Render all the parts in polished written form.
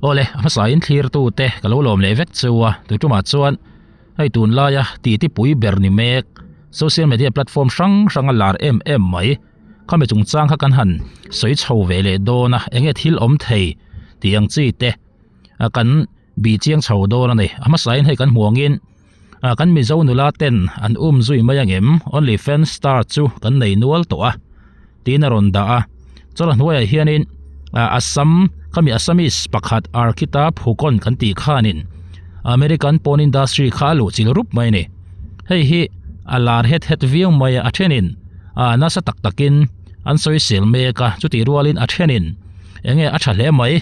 Awle, a hmasain thlirtute ka lo lawm leh vek cheu a, tuitumah chuan hei tunlaia titi pui ber ni mek, social media platform hrang hranga lar em em mai, khami chungchang kha kan han sawi chho ve leh dawn a, enge thil awm thei tih ang chi te kan bih chiang chho dawn a ni. A hmasain hei kan hmu angin kan Mizo nula ten an um zui mai angem, only fans star chu kan nei nual tawh a. tiin a rawn dah a chuan a hnuaiah hianin ah Assam khami Assamese pakhat Arkhita Phukon kan tih khanin American porn industry kha a luh chil rup mai a ni hei hi a lar het het viau mai a a thenin ah nasa tak takin an sawi sel mek a chutih rualin a thenin eng nge a tha hle mai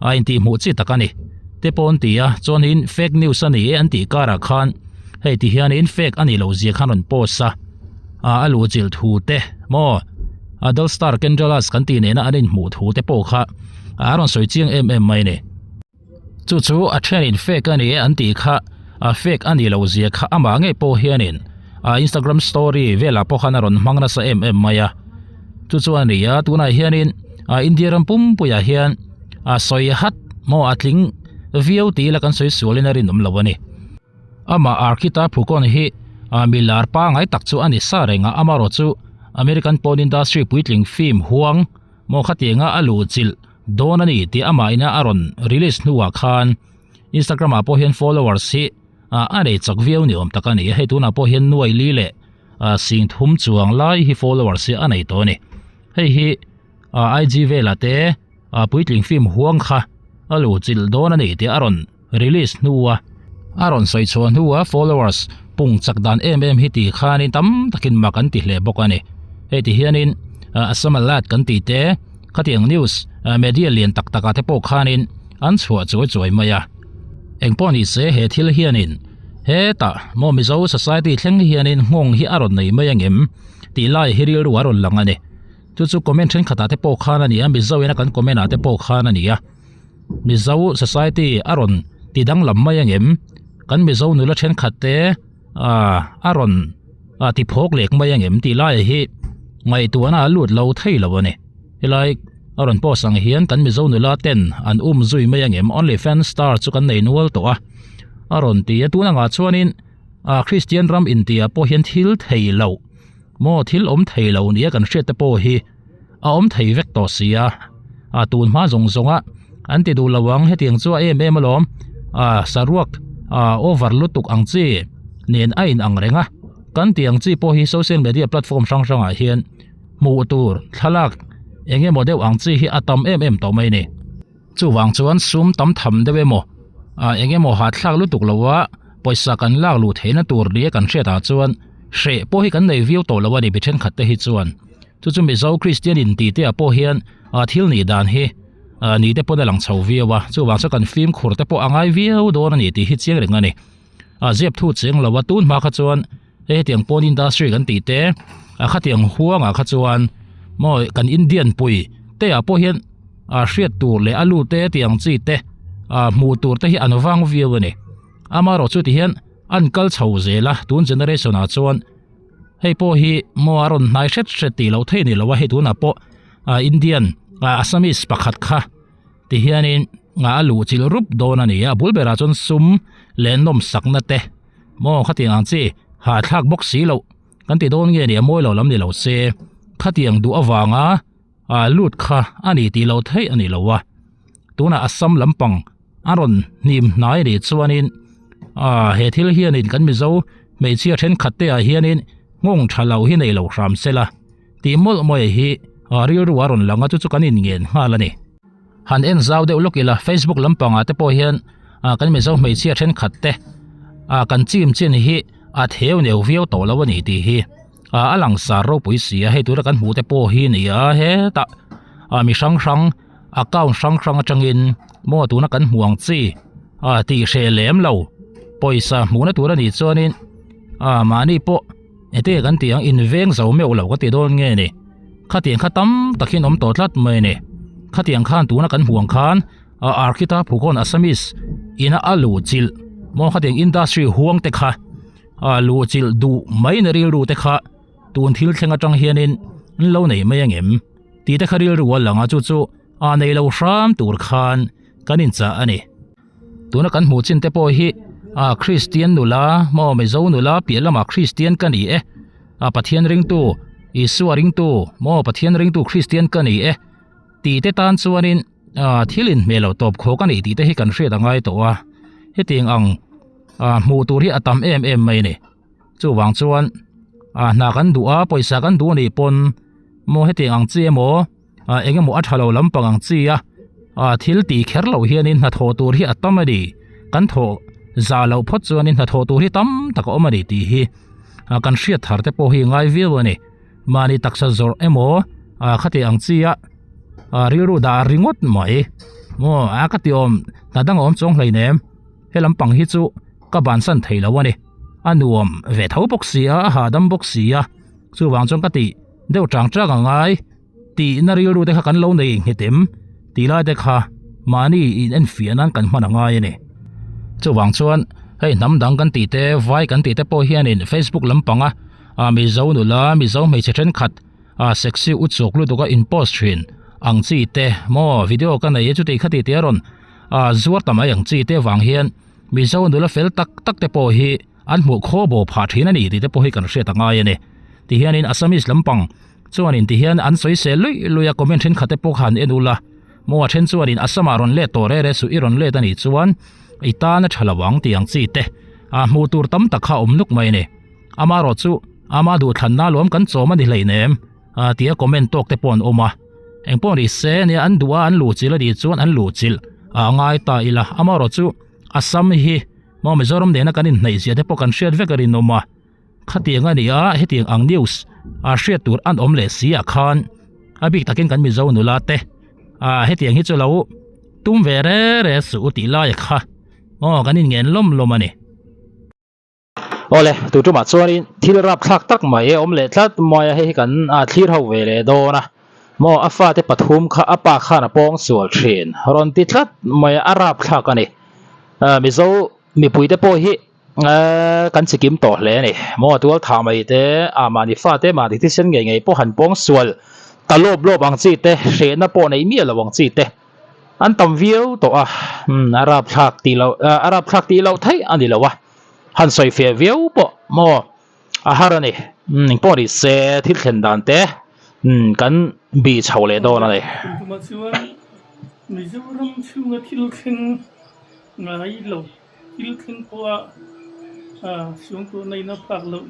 a intih hmuh chi tak a ni te pawh an ti a chuanin fake news a ni e an tih karah khan hei ti hianin fake a nih loh zia khan rawn post a. a luh chilh thu te maw adult star Kendralas kan tih nena an inhmuh thu te pawh kha a rawn sawi chiang em em mai a ni. Chu chu a thianin fake a ni e an tih kha a fake a nih loh zia kha amah ngei pawh hianin a Instagram story velah pawh khan a rawn hmang nasa em em mai a. Chu chu a ni a tunah hianin a India ram pumpuiah hian a sawi hat maw a tling viau tih ila kan sawi sualin a rinawm lo a ni. Amah Arkhita Phukon hi mi lar pangngai tak chu a ni sa reng a, amarawh chu American porn industry puitling film huang maw khatianga a luhchilh dawn a ni tih amah ina a rawn release hnuah khan Instagram ah pawh hian followers hi a nei chak viau ni awm tak a ni. Hei tunah pawh hian nuai li leh 30 chuang lai hi followers hi a nei tawh a ni. Hei hi IG velah te puitling film huang kha a luhchilh dawn a ni tih a rawn release hnua a rawn sawi chhuah hnua followers pung chak dan em em hi tih khanin tam takin mak an ti hle bawk a ni. Hei ti hianin Assam Alert kan tih te khatiang news media lian tak takah te pawh khanin an chhuah chuai chuai mai a. Engpawh ni se he thil hianin hetah maw Mizo society thleng hianin nghawng hi a rawn nei mai angem tih lai hi rilru a rawn lang a ni. Chu chu comment thenkhatah te pawh khan a ni a, Mizo ina kan comment ah te pawh khan a ni a. Mizo society a rawn ti danglam mai angem kan Mizo nula thenkhat te ah a rawn ah ti phawk lek mai angem tih laiah hi ngaihtuahna a lut lo thei lo a ni helai a rawn post ang hian kan Mizo nula ten an um zui mai angem only fans star chu kan nei nual tawh a a rawn ti a tun angah chuanin ah Christian ram intiah pawh hian thil thei loh maw thil awm thei lo nia kan hriat te pawh hi. a awm thei vek tawh si a a tun hma zawng zawng a an ti duh lo ang hetiang chu a em em alawm a saruak a over lutuk ang chi nen a in ang reng a kan tih ang chi pawh hi social media platform hrang hrang ah hian hmuh tur thlalak eng emaw deuh ang chi hi a tam em em tawh mai a ni chuvang chuan sum tam tham deuh emaw ah eng emaw hahthlak lutuk lo a pawisa kan lak luh theihna tur nia kan hriat ah chuan hreh pawh hi kan nei viau tawh lo a ni mi thenkhat te hi chuan. Chu chu Mizo Kristian in tih te ah pawh hian ah thil nih dan hi ah ni te pawn a lang chho viau a, chuvang chuan kan fimkhur te pawh a ngai viau dawn a ni tih hi chiang reng a ni. Ah zep thu cheng lo a tun hma kha chuan hei hetiang pawn industry kan tih te ah khatiang huang ah kha chuan maw kan Indian pui te ah pawh hian ah hriat tur leh a lu te tiang chi te ah hmuh tur te hi an vang viau a ni. Amaherawhchu chu ti hian an kal chho zel a tun generation ah chuan. Hei pawh hi maw a rawn hnai hret hret tih loh theih a ni lo a, hei tunah pawh ah Indian ah Assamese pakhat kha ti hianin ah a luh chilh rup dawn a ni a, a bul berah chuan sum leh nawm sakna te maw khatiang ang chi hahthlak bawk si loh kan ti dawn nge ni a mawi lo lam ni lo se khatiang duh avanga ah lut kha a ni tih loh theih a ni lo a, tunah Assam lampang a rawn hnim hnai a nih chuanin ah he thil hianin kan mizo hmeichhia thenkhat te ah hianin nghawng tha lo hi nei lo hram sela tih mawlh mawih hi ah rilru a rawn lang a chu chu kan inngen nghal a ni. Han en zau deuh lawk ila facebook lampangah te pawh hian ah kan mizo hmeichhia thenkhat te ah kan chim chin hi a theu neu viau tawh lo a ni tih hi ah a langsar ropui si a hei tura kan hmuh te pawh hi a ni a hetah ah mi hrang hrang account hrang hrang atangin maw tuna kan hmuh ang chi ah tih hreh lem lo pawisa hmuhna tur a nih chuanin ah mahni pawh enge kan tih ang inveng zo meuh lo ka ti dawn nge ni khatiang kha tam tak hian awm tawh tlat mai a ni khatiang khan tuna kan hmuh ang khan ah Arkhita Phukon Assamese ina a luh chilh maw khatiang industry huang te kha ah luh chilh duh mai na rilru te kha tun thil thleng atang hianin an lo nei mai angem. Tih te kha rilru a lang a chu chu a nei lo hram tur khan kan inchah a ni. Tuna kan hmuh chin te pawh hi ah Kristian nula maw Mizo nula piah lamah Kristian ka ni e, ah Pathian ringtu Isua ringtu maw Pathian ringtu Kristian ka ni e tih te tan chuanin ah thil inhmeh loh tawp khawk a ni tih te hi kan hriat a ngai tawh a, hetiang ang ah hmuh tur hi a tam em em mai a ni. Chuvang chuan ah hna kan duh a pawisa kan duh a nih pawn maw hetiang ang chi emaw ah eng emaw a tha lo lampang ang chi a ah thil tih kher loh hianin hnathawh tur hi a tam a ni kan thawh zah loh phawt chuanin hnathawh tur hi tam tak a awm a ni tih hi ah kan hriat thar te pawh hi a ngai viau a ni mahni taksa zawrh emaw ah khati ang chi a ah rilru dah ringawt mai maw a ka ti awm hna dang a awm chuang hleinem he lampang hi chu ka bansan thei lo a ni a nuam ve tho bawk si a a hahdam bawk si a chuvang chuan ka tih deuh chang chang a ngai tihna rilru te kha kan lo nei nghet em tih lai te kha mahni in en fiah nan kan hman a ngai a ni chuvang chuan hei hnam dang kan tih te vai kan tih te pawh hianin facebook lampanga ah mizo nula mizo hmeichhe thenkhat ah sexy u chawk lutuk a in post thin ang chi te maw video ka nei e chuti khati tih a rawn ah zuar ta mai ang chi te vang hian mizo nula fel tak tak te pawh hi an hmuh khaw bo phah thin a ni tih te pawh hi kan hriat a ngai a ni. Tihianin Assamese lampang chuanin tihian an sawi sel luih luih a comment thenkhat te pawh kha han en ula maw a then chuanin Assam ah rawn let tawh reh reh suh i rawn let a nih chuan i tan a tha lo ang tih ang chi te ah hmuh tur tam tak kha a awm nuk mai a ni. Amaherawh chu ama duhthlanna lawm kan chawm a ni hleinem ah tia comment tawk te pawh an awm a. Engpawh ni se nia an duh a an luhchilh a nih chuan an luhchilh a ngai ta ila amaherawh chu Assam hi Maw Mizoram nena kan inhnaih zia te pawh kan hriat vek a rinawm a, khatiang a ni a, hetiang ang news a hriat tur an awm leh si ah khan a bik takin kan Mizo nula te ah hetiang hi chu lo tum ve re re suh u tih lai kha aw kan inngen lawm lawm a ni. Awle, tu tumah chuanin thil rapthlak tak mai a awm leh tlat mai a, hei hi kan thlir ho ve leh dawn a, maw a fate pathum kha a pa khan a pawng sual thin rawn ti tlat mai a, a rapthlak a ni. Mizo mipuite pawh hi kan chikim tawh hle a ni. Maw tual thah mai te, ah mahni fate mahni thisen ngei ngei pawh han pawng sual ta lawp lawp ang chi te, hrehna pawh neih miah lo ang chi te an tam viau tawh a. Umm a rapthlak tih loh a rapthlak tih loh theih a ni lo a, han sawi fiah viau pawh maw a har a ni. Umm engpawh ni se thil thlen dan te umm kan bih chho leh dawn a ni. Mizoram chhunga thil thleng ngai lo, thil thleng pawha suangtuahna in a phak loh.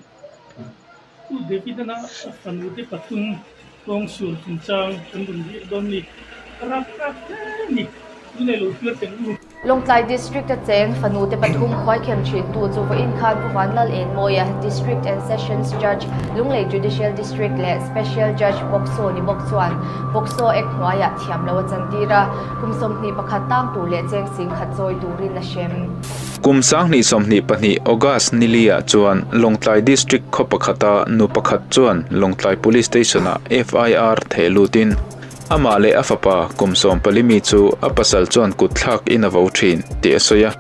Pu David-ana a fanute pathum kawngsual chungchang kan rawn ziak dawn ni. A rapthlak hle a ni. Tunah lo hriat teng u. Lawngtlai District a cheng fanute pathum khuaikhem thintu chu vawiin khan Pu Vanlal Enmawia, District and Sessions Judge, Lunglei Judicial District leh Special Judge POCSO ni bawk chuan POCSO Act hnuaiah thiam lo a chantir a, kum 21 tang tur leh cheng singkhat chawi turin a hrem. Kum 2022 August niliah chuan Lawngtlai District khaw pakhata nu pakhat chuan Lawngtlai Police Station-ah FIR theh lutin Amah leh a fapa kum 14 mi chu a pasal chuan kut thlak in a vo thin tih a sawi a.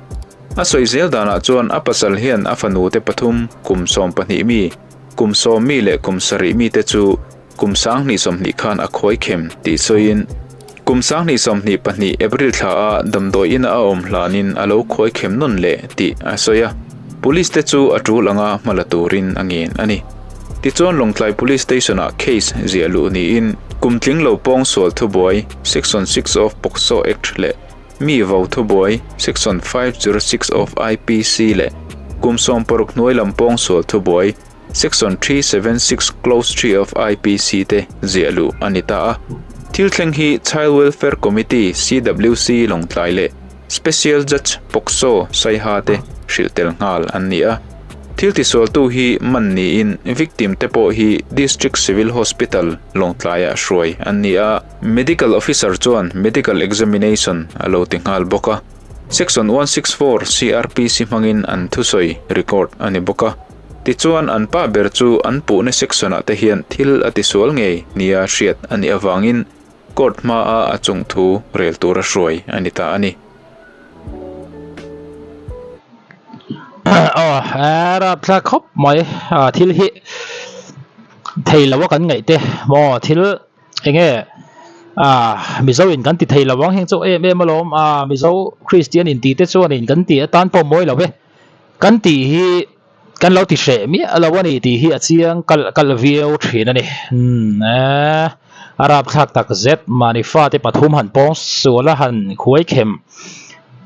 A sawi zel danah chuan a pasal hian a fanu te pathum kum 12 mi, kum 10 mi leh kum 7 mi te chu kum 2020 khan a khawi khem tih sawiin kum 2022 April thla a damdawi ina a awm hlanin a lo khawi khem nawn leh tih a sawi a. Police te chu a tul anga hma la turin a ngen a ni. Tichuan Lawngtlai Police Station-ah case ziah luh niin kum tling lo pawng sual thubuai Section 6 of POCSO Act leh mi vo thubuai Section 506 of IPC leh kum 16 hnuai lam pawng sual thubuai Section 376 Clause 3 of IPC te ziah luh a ni ta a. Thil thleng hi Child Welfare Committee, CWC, Lawngtlai leh Special Judge POCSO Saiha te hrilh tel nghal an ni a. Thil tisualtu hi man niin victim te pawh hi District Civil Hospital Lawngtlaiah hruai an ni a, Medical Officer chuan Medical Examination a lo ti nghal bawk a. Section 164 CrPC hmangin an thusawi record a ni bawk a. Tichuan an pa ber chu an puhna section-ah te hian thil a tisual ngei nia hriat a nih avangin Court hmaa a chung thu rel tura hruai a ni ta a ni. Aw a rapthlak khawp mai a thil hi thei lo a kan ngaih te maw thil eng nge Ah Mizo in kan ti thei lo ang heng chu em em alawm ah Mizo Kristian in tih te chuan in kan tih atan pawh mawi lo e kan tih hi kan lo ti hreh miah lo a ni tih hi a chiang kalh kalh viau thin a ni umm eh a rapthlak tak zet mahni fate pathum han pawng sual a han khuai khem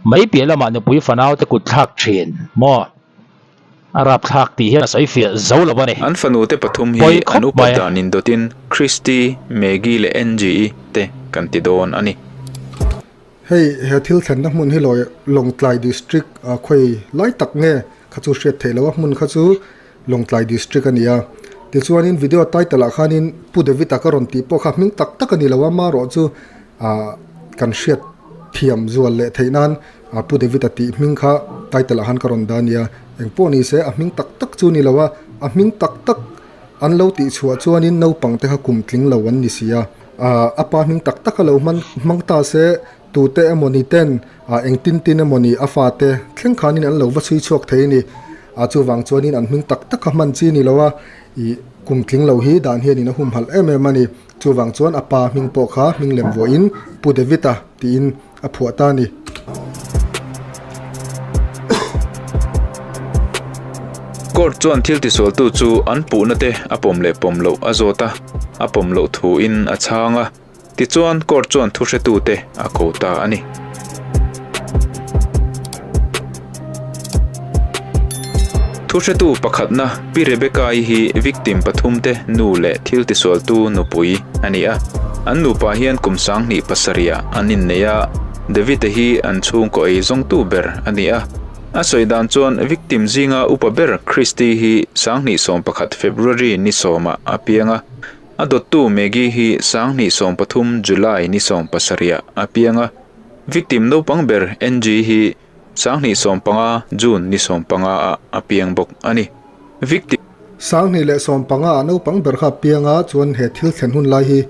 mai piah lamah nupui fanau te kut thlak thin maw. A rapthlak tih hian a sawi fiah zo lo a ni. An fanute pathum hi Pawi an khawp upat mai. dan indawtin Christy, Maggie leh Angie-i te kan ti dawn a ni. Hei he thil thlenna hmun hi lawi Lawngtlai District a khawi lai tak nge kha chu hriat theih loh a hmun kha chu Lawngtlai District a ni a. Tichuanin video title ah khanin Pu David-a ka rawn tih pawh kha hming tak tak a ni lo a, marawh chu ah kan hriat thiam zual leh theih nan A Pu David-a tih hming kha title ah khan ka rawn dah a nia, engpawh ni se a hming tak tak chu ni lo a, a hming tak tak an lo tih chhuah chuanin naupang te kha kum tling lo an ni si a, a pa hming tak tak a lo hman hmang ta se tute emaw ni ten engtin tin emaw ni a fate thleng khanin an lo va chhui chhuak thei a ni, a chuvang chuanin an hming tak tak kha hman chi ni lo a, ih kum tling lo hi dan hianin a humhalh em em a ni, chuvang chuan a pa hming pawh kha hming lem vuahin Pu David-a tiin. A phuah ta a ni. Court chuan thil tisualtu chu an puhna te a pawm leh pawm loh a zawt a, a pawm loh thuin a chhang a. Tichuan court chuan thuhretute a ko ta a ni. Thuhretu pakhatna Pi Rebecca-i hi victim pathumte nu leh thil tisualtu nupui a ni a. An nupa hian kum 27 pasarihah an innei a, David-a hi an chhungkaw ei zawngtu ber a ni a. A sawi dan chuan victim zinga upa ber Christy hi 2011 February ni sawmah a piang a, a dawttu Maggie hi 2013 July ni sawmpasarihah a piang a. Victim naupang ber Angie hi 2015 June ni 15 ah a piang bawk a ni. Victim. 2015 ah naupang ber kha a piang a, chuan he thil thlen hun lai hi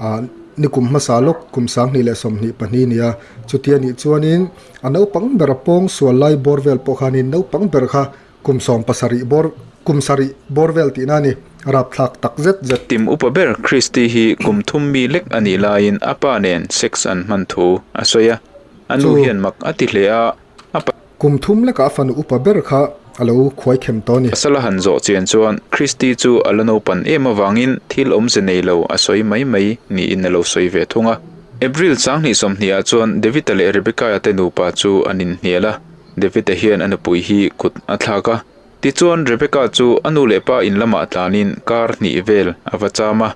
ah ni kum hmasa lawk kum 2022 a ni a. Chuti a nih chuanin a naupang ber a pawng sual lai bawr vel pawh khanin naupang ber kha kum 17 bawr kum sarih bawr vel tihna a ni, rapthlak tak zet zet. Tim upa ber Christy hi kum thum mi lek a nih laiin a pa nen sex an hman thu a sawi a. A nu hian mak a ti hle a, a pa. Kum thum lekah a fanu upa ber kha a lo khuai khem tawh a ni. Pasal a han zawh chian chuan Christy chu a la naupan em avangin thil awmze nei lo a sawi mai mai niin a lo sawi ve thung a. April 2020 ah chuan David-a leh Rebecca-a te nupa chu an inhnial a, David-a hian a nupui hi kut a thlak a. Tichuan Rebecca chu a nu leh pa in lamah tlanin kar hnih vel a va cham a.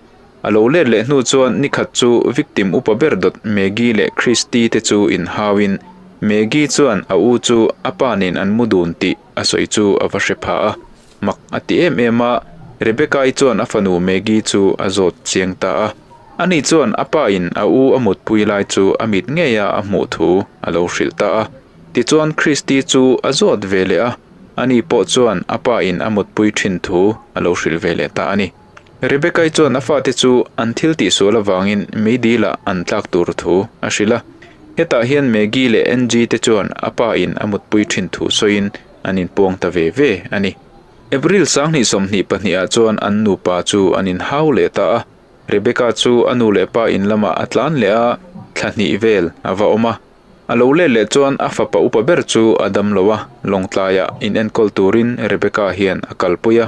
A lo let leh hnu chuan nikhat chu victim upa ber dawt Maggie leh Christy te chu inhauin Maggie chuan a u chu a pa nen an mu dun tih a sawi chu a va hre pha a, mak a ti em em a, Rebecca-i chuan a fanu Maggie chu a zawt chiang ta a. Ani chuan a pa in a u a mutpui lai chu a mit ngeia a hmuh thu a lo hrilh ta a. Tichuan Christy chu a zawt ve leh a, ani pawh chuan a pa in a mutpui thin thu a lo hrilh ve leh ta a ni. Rebecca-i chuan a fate chu an thil tihsual avangin meidilah an tlak tur thu a hrilh a. Hetah hian Maggie leh Angie te chuan a pa in a mutpui thin thu sawiin an inpuang ta ve ve a ni. April 2022 ah chuan an nupa chu an inhau leh ta a. Rebecca chu a nu leh pa in lamah a tlan leh a, thla hnih vel a va awm a. A lo let leh chuan a fapa upa ber chu a dam lo a, Lawngtlaiah inenkawl turin Rebecca hian a kalpui a.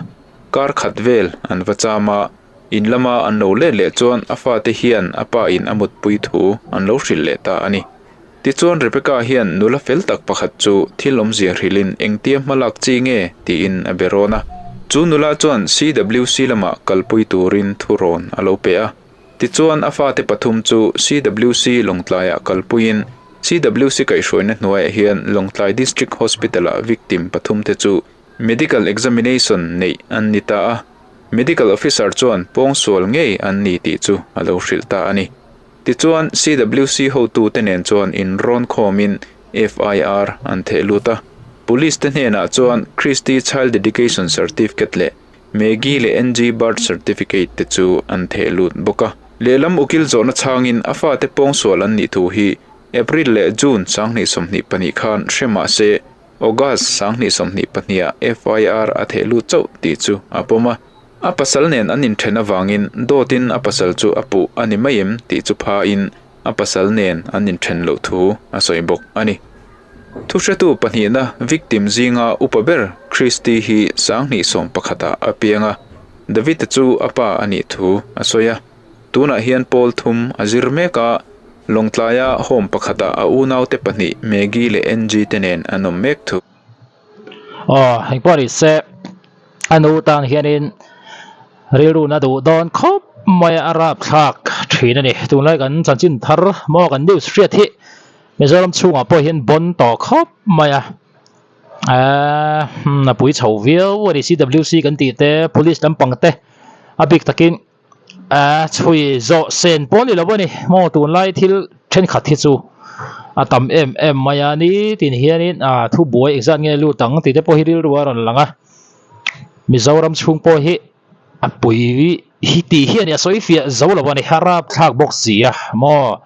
Kar khat vel an va cham a, in lama an lo let leh chuan a fate hian a pa in a mutpui thu an lo hrilh leh ta a ni. Tichuan Rebecca hian nula fel tak pakhat chu thil awmzia hrilhin engtia hmalak chi nge tiin a be rawn a. Chu nula chuan CWC lamah kalpui turin thu rawn a lo pe a. Tichuan a fate pathum chu CWC Lawngtlaiah kalpuiin CWC kaihhruaina hnuaiah hian Lawngtlai District Hospital-ah victim pathumte chu Medical examination neih an ni ta a, Medical Officer chuan pawngsual ngei an ni tih chu a lo hrilh ta a ni. Tichuan, CWC hotute nen chuan inrawn khawmin FIR an theh lut a. Police te hnenah chuan Christy Child Dedication Certificate leh Maggie leh Angie Birth Certificate te chu an theh lut bawk a. Lehlam ukil zawhna chhangin a fate pawngsual an nih thu hi April leh June 2022 khan hre mah se, August 2022 ah FIR a theh lut chauh tih chu a pawm a. A pasal nen an inthen avangin dawtin a pasal chu a puh a ni mai em tih chu phain a pasal nen an inthen loh thu a sawi bawk a ni. Thuhretu pahnihna victim zinga upa ber Christy hi 2011 ah a piang a, David-a chu a pa a nih thu a sawi a. Tunah hian pawl thum a zir mek a, Lawngtlaia home pakhatah a unaute pahnih Maggie leh Angie te nen an awm mek thu. Aw, engpawh ni se a nu tan hianin rilru na duh dawn khawp mai a rapthlak thin a ni. Tunlai kan chanchin thar maw kan news hriat hi Mizoram chhungah pawh hian bawn tawh khawp mai a, eee a pui chho viau a ni. CWC kan tih te police lampang te a bik takin Aaa chhui zawh sen pawh a ni lo a ni maw tunlai thil thenkhat hi chu a tam em em mai a nitin hianin aa thubuai engzat nge lut ang tih te pawh hi rilru a rawn lang a Mizoram chhung pawh hi a pui hi tih hi a ni a sawi fiah zo lo a ni a rapthlak bawk si a maw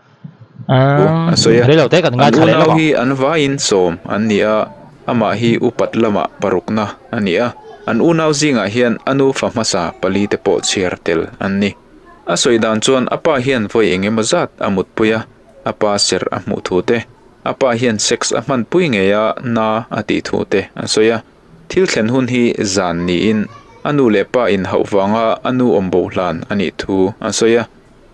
a sawi a rei lo te kan an ngaithla leh unau lawk ang. hi an vaiin sawm an ni a amah hi upat lamah parukna a ni a an unau zingah hian a nufa hmasa pali te pawh chhiar tel an ni a sawi dan chuan a pa hian vawi eng emaw zat a mutpui a a pa serh a hmuh thu te a pa hian sex a hmanpui ngei a na a tih thu te a sawi a thil thlen hun hi zan niin a nu leh pa inhauh vanga a nu awm bo hlan a nih thu a sawi a.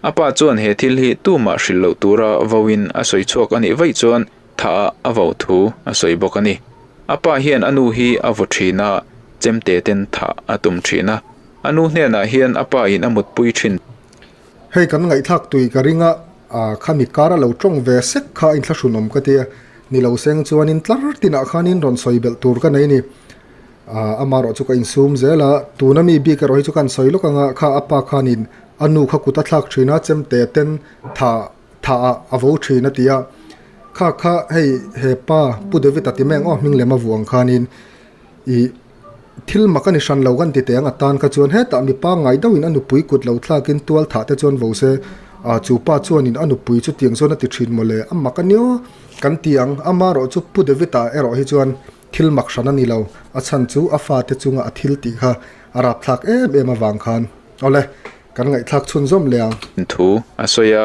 A pa chuan he thil hi tumah hrilh loh tura vauin a sawi chhuak a nih vaih chuan tha ah a vau thu a sawi bawk a ni. A pa hian a nu hi a vaw thin a, chemte ten thah a tum thin a. A nu hnenah hian a pa in a mutpui thin. Hei kan ngaihthlak tui ka ring a, khami kar a lo tawng ve sek kha a inthlahrunawm ka ti a, ni lo seng chuanin tlar tinah khanin rawn sawi belh tur ka nei a ni. Amaherawh chu ka insum zel a, tuna mi bik erawh hi chu ka han sawi lawk ang a, kha a pa khanin A nu kha kut a thlak thin a, chemte ten tha tha ah a vo thin a ti a. Kha kha hei he pa Pu David a ti mai ang aw hming lem a vuah ang khanin ih thil mak a ni hran lo kan ti teh ang a tan kha chuan hetah mi pangngai deuhin a nupui kut lo thlakin tual thah te chuan vo se ah chu pa chuanin a nupui chu tiang chuan a ti thin mawle a mak a nia kan ti ang. Amaherawh chu Pu David ah erawh hi chuan thil mak hran a ni lo, a chhan chu a fate chunga a thil tih kha a rapthlak em em avang khan. Awle, kan ngaihthlak chhunzawm leh ang. Thu a sawi a,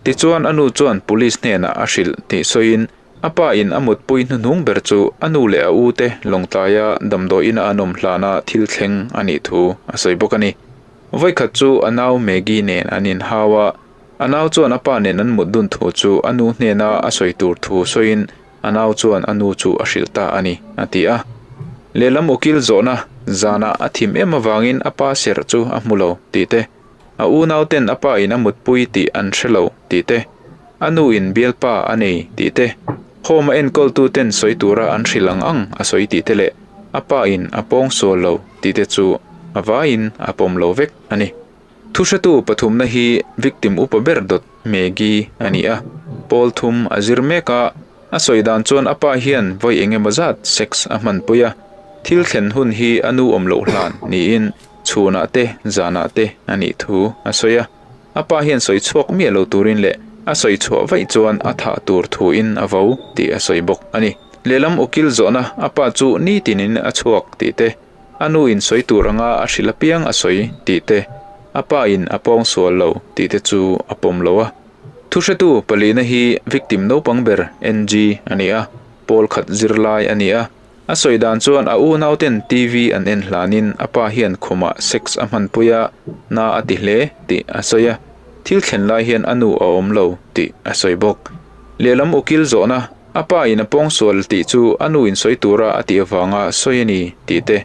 tichuan a nu chuan police hnenah a hrilh tih sawiin a pa in a mutpui hnuhnung ber chu a nu leh a u te Lawngtlaia damdawiin a an awm hlana thil thleng a nih thu a sawi bawk a ni. Vawikhat chu a nau Maggie nen an inhau a, a nau chuan a pa nen an mut dun thu chu a nu hnena a sawi tur thu sawiin A nau chuan a nu chu a hrilh ta a ni, a ti a. Lehlam ukil zawhna zanah a thim em avangin a pa serh chu a hmu lo tih te, a unauten a pa in a mutpui tih an hre lo tih te, a nu in bialpa a nei tih te, home a enkawltuten sawi tura an hrilh ang ang a sawi tih te leh a pa in a pawngsual lo tih te chu a vaiin a pawm lo vek a ni. Thuhretu pathumna hi victim upa ber dawt Maggie a ni a, pawl thum a zir mek a, a sawi dan chuan a pa hian vawi eng emaw zat sex a hmanpui a, thil thlen hun hi a nu awm loh hlan niin chhunah te zanah te a nih thu a sawi a, a pa hian sawi chhuak miah lo turin leh a sawi chhuah vaih chuan a thah tur thuin a vo tih a sawi bawk a ni. Lehlam ukil zawhna a pa chu nitinin a chhuak tih te, A nu in sawi tur anga a hrilh apiang a sawi tih te, a pa in a pawng sual lo tih te chu a pawm lo a. Thuhretu palihna hi victim naupang ber NG a ni a, pawl khat zirlai a ni a. A sawi dan chuan a unau ten TV an en hlanin a pa hian khumah sex a hmanpui a, na a ti hle tih a sawi a. Thil thlen lai hian a nu a awm lo tih a sawi bawk. Lehlam ukil zawhna A pa in a pawngsual tih chu a nu in sawi tura a tih avanga sawi a ni tih te,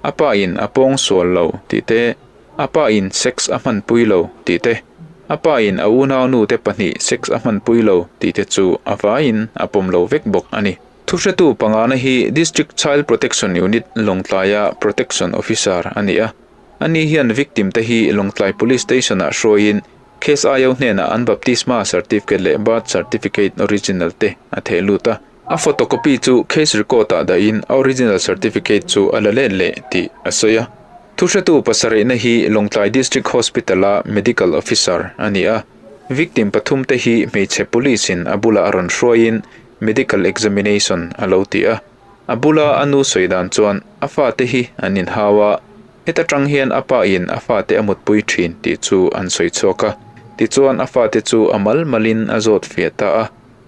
a pa in a pawngsual lo tih te, a pa in sex a hmanpui lo tih te, a pa in a unaunu te pahnih sex a hmanpui lo tih te chu a vaiin a pawm lo vek bawk a ni. Thuhretu pangana hi District Child Protection Unit Lawngtlaia Protection Officer a ni a, ani hian victim te hi Lawngtlai Police Station-ah hruaiin Case aio hnenah an baptisma certificate leh birth certificate original te a theh lut a. A photocopy chu case record ah dahin a original certificate chu a la let leh tih a sawi a. Thuhretu pasarihna hi Lawngtlai District Hospital a medical officer a ni a. Victim pathum te hi hmeichhe police in a bulah a rawn hruaiin medical examination a lo ti a. A bula a nu sawi dan chuan a fate hi an inhau a. Heta tang hian a pa in a fate a mutpui thin tih chu an sawi chhuak a. Tichuan a fate chu a mal malin a zawt fiah ta a.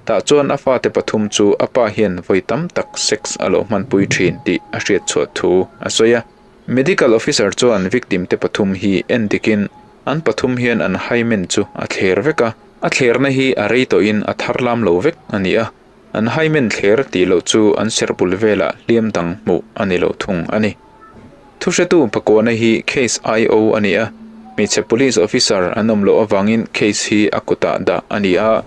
Tah chuan a fate pathum chu a pa hian vawi tam tak sex a lo hmanpui thin tih a hriat chhuah thu a sawi a. Medical officer chuan victim te pathum hi en dikin an pathum hian an hymen chu a thler vek a. A thlerna hi a rei tawhin a thar lam lo vek a ni a. An hymen thler tih loh chu an serh bul velah hliam dang hmuh a ni lo thung a ni. Thuhretu pakuahna hi case IO a ni a, hmeichhe police officer an awm loh avangin case hi a kutah dah a ni a,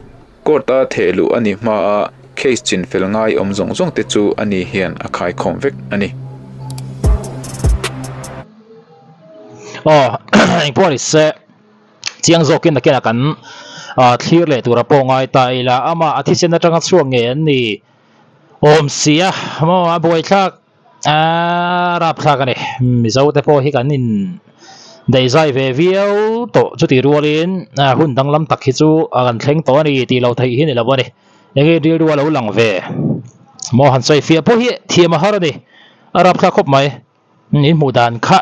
court-a theh luh a nih hmaa case chinfel ngai awm zawng zawng te chu a ni hian a khaikhawm vek a ni. Aw, engpawh ni se, chiang zawkin nakinah kan thlir leh tura pawh ngai ta ila, amah a thisen atanga chhuak ngei an ni awm si a, maw a buaithlak. Aaa rapthlak a ni. Mizo te pawh hi kan in daihzai ve viau tawh chutih rualin hun danglam tak hi chu a kan thleng tawh a ni tih loh theih hi ni lo a ni. Enge rilru a lo lang ve maw han sawi fiah pawh hi thiam a har a ni. A rapthlak khawp mai. In hmuh dan kha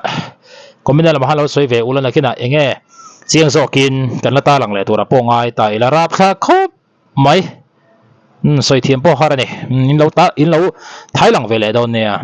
comment lamah khan lo sawi ve ula nakinah enge chiang zawkin kan la tarlang leh turah pawh ngai ta ila rapthlak khawp mai. Umm sawi thiam pawh har a ni. In lo ta in lo thai lang ve leh dawn nia.